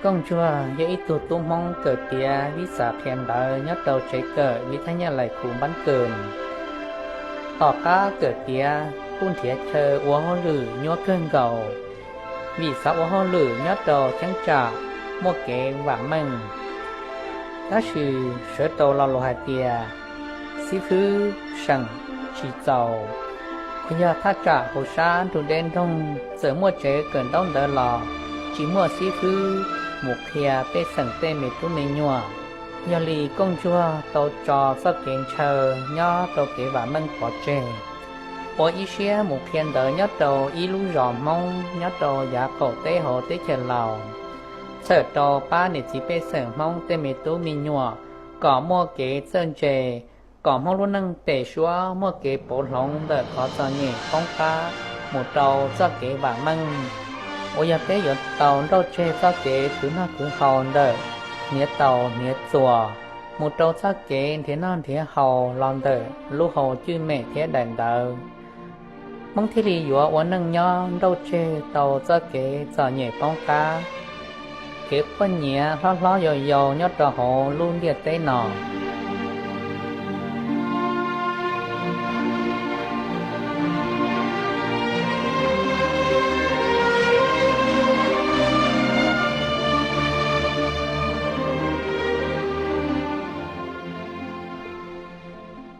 Kooj Ntsuag yog ib tug tub Hmoob kawm tiav vib xav qhia ntawv nyob rau tsev kawm vib thab nyaj lais kus npab kws. Tom qab kawm tiav kuj nrhiav chaw ua hauj lwm nyuaj kawg nkaus, vim xav ua hauj lwm nyob rau cheeb tsam muaj kev vam meej. Tab sis sawv rau lo lus hais tias xib fwb seem tsis txaus, uas yog thaj tsam hauv sab nrug deb nroog, txawm muaj tsev kawm ntaub ntawv los tsis muaj xib fwb mus qhia pej xeem tej me tub me nyuam. Yog li Kooj Ntsuag tau tso txoj kev ntshaw nyob rau kev vam meej pov tseg, ua ib siab mus qhia ntawv nyob rau ib lub zos Hmoob nyob rau yav qaum teb hauv teb chaws Laus, txhawm rau pab niam txiv pej xeem Hmoob tej me tub me nyuam kom muaj kev txawj ntse, kom Hmoob lub neej pem suab muaj kev pauv hloov ntawm qhov txom nyem poob qab mus rau txoj kev vam meej, uas yog peb yuav tau nrauj tseg txoj kev khwv noj khwv haus ntawm hniav taus hniav txuas, mus rau txoj kev nrhiav noj nrhiav haus los ntawm lub hau cwj mem thiab daim ntawv. Hmoob thiaj li yuav ua neej nyob nrauj tseg tau txoj kev txom nyem poob qab, kev quaj nyiav hlob hlob yau yau nyob rau hauv lub ntiaj teb no.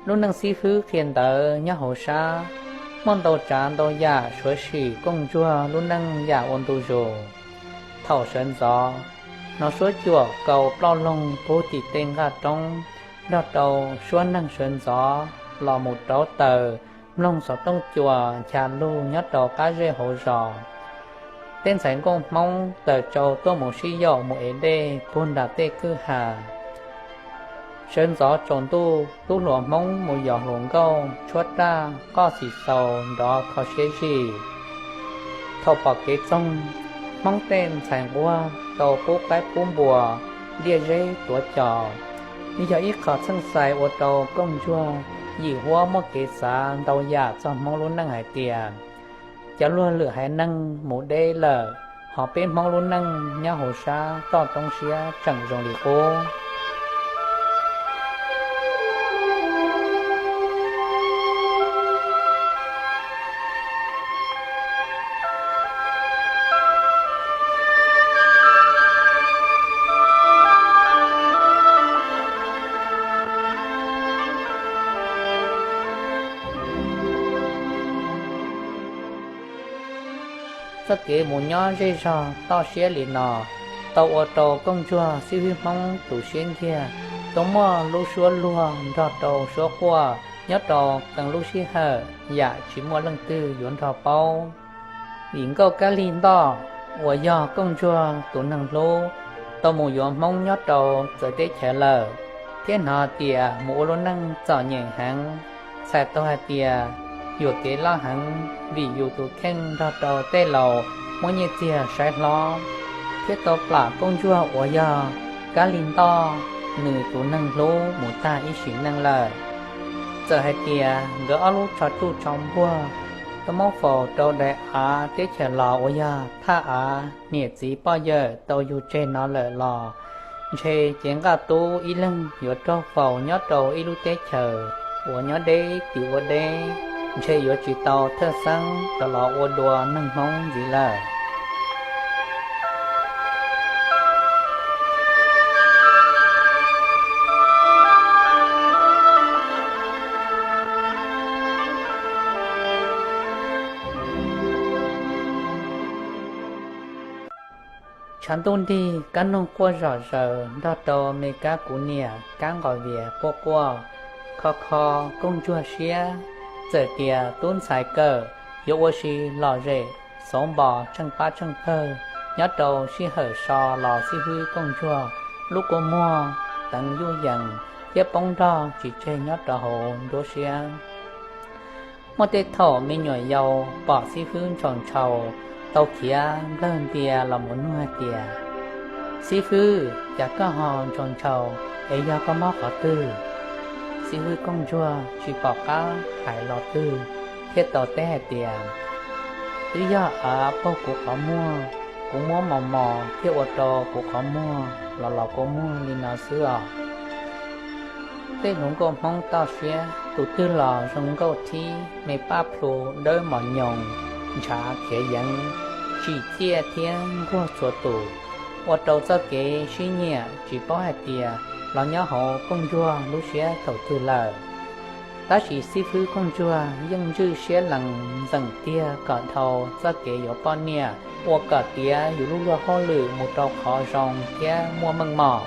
Lub neej xib fwb qhia ntawv nyob hauv sab, muaj ntau tsav ntau yam suav sim Kooj Ntsuag lub neej yam ua ntu zus. Thaum sawv ntxov, hnov suab cuam kaus ploj loog pug tim tej nqaj roob, nrog rau suab neeg sawv ntxov los mus rauv taws, mloog xov tooj cua ncha lug nyob rau qab zej hauv zos. Tej ntxhais nkauj Hmoob taws tsau tuaj mus sib yaum mus ev dej puag nram tej kwj ha. Sawv ntxov tsaus ntuj tub hluas Hmoob mus yos hluas nkauj tshuab raj qoj xim xaus nrov kho siab zim. Thaum pom kev txoog, Hmoob tej ntxhais nquag tau pub qaib pub npua, diaj zeb tuav cos, yog ib qho txheej xais ua rau Kooj Ntsuag yim huab muaj kev xav ntau yam txog Hmoob lub neej hais tias cov luag lwm haiv neeg mus deb lawm, ho peb Hmoob lub neej nyob hauv sab toj roob siab tseem zoo li qub. Txoj kev mus nyob zej zog toj siab li no tau ua rau Kooj Ntsuag xib hwb Hmoob tus siab nkiag tau muaj lub suab luag nrog rau suab quaj nyob rau qee lub sij hawm yam tsis muaj leej twg yuav nrog paub. Vim Nkauj Kab Lig Ntoj uas yog Kooj Ntsuag tus neeg hlub tau mus yuav Hmoob nyob rau txawv teb chaws lawm, thiab hnov tias mus ua lub neej txom nyem heev, txhais tau hais tias yuam kev loj heev vim yus tus kheej nrog rau tej laus muab nyiaj txiag saib hlob, thiab tau plam Kooj Ntsuag uas yog Kab Lig Ntoj nws tus neeg hlub mus tag ib sim neej lawm. Txawm hais tias nkawd ob lub tsho tsuj tsho npuag tau muab faus rau daim av teb chaws los uas yog thaj av niam txiv poj yawm tau yug tseg no lawm los, ntshe cev nqaj tub ib leeg yuav raug faus nyob rau ib lub teb chaws uas nyob deb tim ua deb, ntshe yuav tsis tau thawj xeeb rov los ua dua neeg Hmoob ntxiv lawm. Tshav ntuj nrig kab noog quaj zom zaws nrog rau me kab kuv niam kab nqos vias quaj quaj kho kho Kooj Ntsuag siab. Txawm tias tub ntxhais kawm yuav ua si lom zem xauv npos tsheej pab tsheej pawg nyob rau sij hawm so los xib hwb Kooj Ntsuag lub kua muag teev yuj yees thiab poob nrog tsis tseg nyob rau hauv nruab siab. Muaj tej thaum me nyuam yaus pom xib fwb ntshaus ntshaus tau khiav nplawg ntia los mus nug hais tias, Xib fwb, cas koj ho ntshaus ntshaus es yog koj mob qhov twg? Xib fwb Kooj Ntsuag tsis pom qab hais los twg thiaj tau teb hais tias, Twb yog av puag kuv qhov muag, Kuv muab mos mos thiaj ua rau kuv qhov muag los los kua muag li no xwb os. Tej hluas nkauj Hmoob toj siab tus twg los zoo nkauj thib me paj plhu dawb mos nyoos, ntshav khiav yeev, tsim txiaj thiab nquag txhua tus, ua rau txoj kev sib nyiam tsis paub hais tias los nyob hauv kooj ntsuag lub siab thaum twg lawm. Tab sis xib fwb kooj ntsuag yeej ntswj siab lees ntxeem tiag kom dhau txoj kev yuav poj niam, ua kom tiav yus lub luag hauj lwm mus rau qhov zoo thiab muaj meej mom.